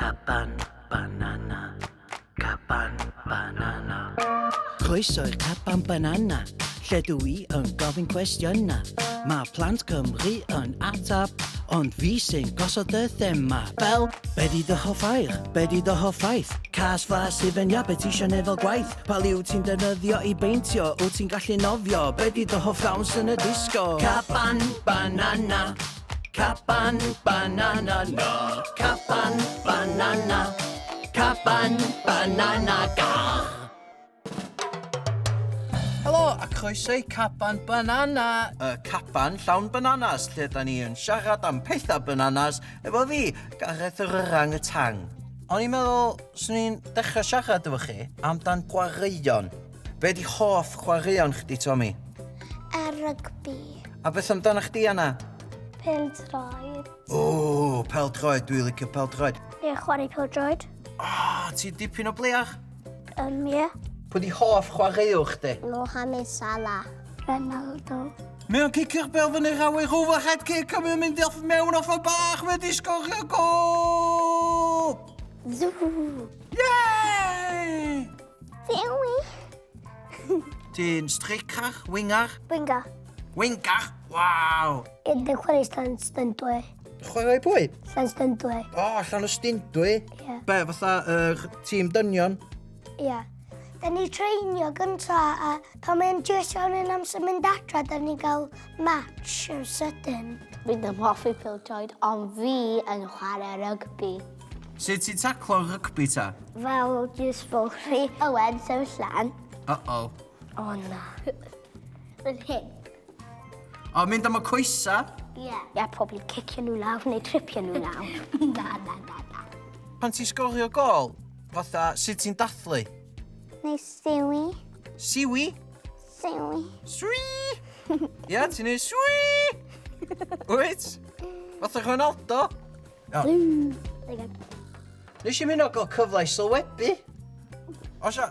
Caban banana, caban banana. Croeso i'r caban banana, lle dw i yn gofyn cwestiynau. Mae plant Cymru yn atab, ond fi sy'n gosod y thema. Fel, be di dy hoff air? Be di dy hoff ffaith? Cas flas hufen iâ, be ti isio neud fel gwaith? Pa liw ti'n defnyddio i beintio? Wyt ti'n gallu nofio? Be di dy hoff ddawns yn y disgo? Caban banana. Caban banana na, caban banana, caban banana ga. Helo a croeso i Caban Banana, y caban llawn bananas lle da ni yn siarad am pethau bananas efo fi, Gareth yr Orang y Tang. O'n i'n meddwl, swn i'n dechrau siarad efo chi amdan chwaraeon. Be di hoff chwaraeon chdi, Tommy? Y rygbi. A beth amdano chdi, Anna? Pêl-droed. O, pêl-droed, dwi'n licio pêl-droed. Ie, chwarae pêl-droed. O, ti'n dipyn o bleach? Ie. Pwy di hoff chwaraewr chdi? Mohamed Salah. Ronaldo. Mae o'n cicio'r bel fyny'r awyr, overhead kick, a mae o'n mynd off mewn off y bach, mae di sgorio gol! Zw! Yay! Dewi. Ti'n streicar, wingar? Wingar. Wingar? Waw! Yn dy chwarae stan styndwe. Chwarae pwy? Llan Stundwe. O, oh, allan o Stundwe? Ie. Yeah. Be, fatha yr uh, tîm dynion? Ie. Yeah. Da ni treinio gynta a pan mae'n just iawn yn amser mynd adra, da ni gael match yn sydyn. Fi ddim hoffi pêl-droed, ond fi yn chwarae rygbi. Sut ti'n taclo rygbi ta? Fel jyst fel rhi Owen sefyll lan. Uh-oh. O na. Fel hyn. O, mynd am y coesa? Ie. Yeah. Ie, yeah, probably cicio nhw lawr neu tripio nhw lawr. na, na, na, na. Pan ti'n sgorio gol, fatha, sut ti'n dathlu? Neu siwi. Siwi? Siwi. Swi! Ie, yeah, ti'n neud swi! Wyt? Fatha Ronaldo? Iawn. Nes i mynd o gael cyfle i sylwebu. Os a...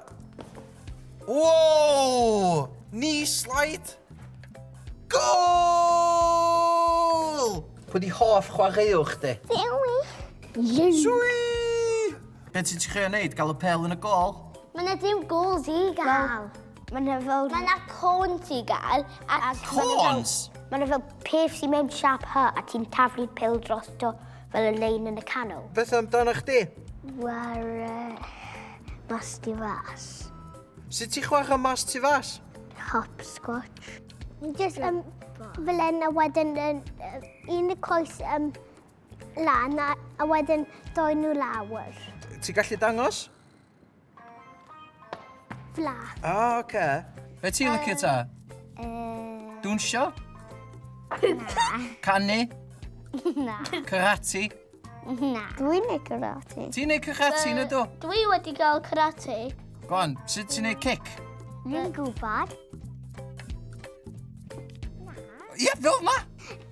Wow! Knee slide! Gol! Pwy di hoff chwaraewr chdi? Dewi. Swi! Be ti'n trio neud? Gael y pel yn y gol? Mae yna dim gols i gael. Mae yna fel... Mae yna cones i gael. A Cones? Mae yna fel peth sy'n mewn siap H a ti'n taflu'r pil drosto fel y lein yn y canol. Beth amdano chdi? Ware mas tu fas. Sut ti'n chwarae mas tu fas? Hopscotch. Just um, fel un a wedyn um, un y coes um, lan a, a wedyn doi nhw lawr. Ti'n gallu dangos? Fla. O, oh, oce. Okay. Be ti'n licio ta? Dwnsio? Na. Canu? Na. Karate? Na. Dwi'n neud karate. Ti'n neud karate na do? Dwi wedi gael karate. Go on, sut ti'n neud kick? Dwi'n gwybod. Na. Ie, fel ma.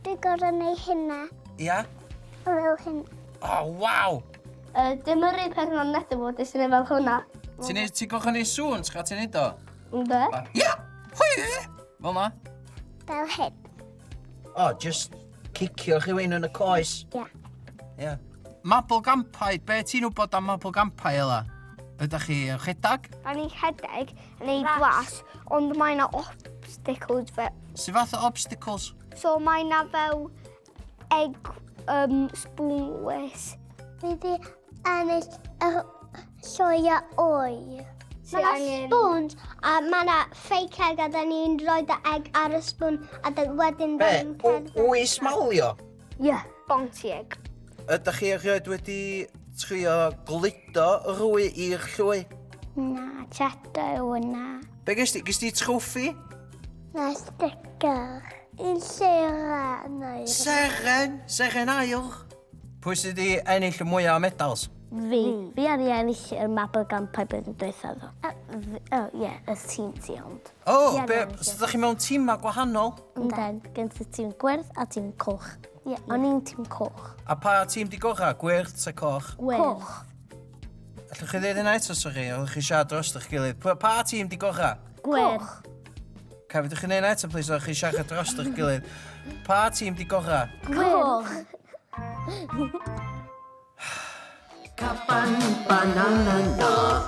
Dwi'n gorfod neud hynna. Ia. Fel hyn. Oh, waw! Uh, dim yr un peth mae'n methu bod ys fel hwnna. Ti'n neud, ti'n gorfod neud sŵn, ti'n ti'n neud o? Ynddo. Ia! Hwy! Fel na. Fel hyn. O, oh, just cicio rhywun yn y coes. Ia. Ia. Mabel Gampau, be ti'n wybod am Mabel Gampau, Ela? Ydych chi yn rhedeg? Da ni'n rhedeg yn ei glas, ond mae yna obstacles fe. Sut fath o obstacles? So mae yna fel egg um, spoonless. Fi di ennill y llwy o wy. Mae yna spoons a mae yna fake egg a da ni'n rhoi y egg ar y spoon a da wedyn Be? Wy smalio? Ie, yeah, bounty egg. Ydych chi erioed wedi trio gludo rwy i'r llwy? Na, chato yw yna. Be gest ti? Gest ti troffi? Na, sticker. Un seren aur. Seren? Seren aur? Pwy sydd wedi ennill y mwyaf o medals? Fi. Fi ar i ennill y mabolgampau blwyddyn dwytha ddo. O, ie, y tîm ti ond. O, be, so ydych chi mewn tîmau gwahanol? Ynden, gen ti tîm gwyrdd a tîm coch. Ie, o'n i'n tîm coch. A pa tîm di gorau, gwyrdd ta coch? Gwyrdd. Coch. Allwch chi ddeud hynna eto, sori, oeddech chi siarad dros eich gilydd. Pa tîm di gorau? Gwyrdd. Coch. Ca, fedrwch chi neud hynna eto, please, oeddech chi siarad dros eich gilydd. Pa tîm di gorau? Coch. Caban banana na.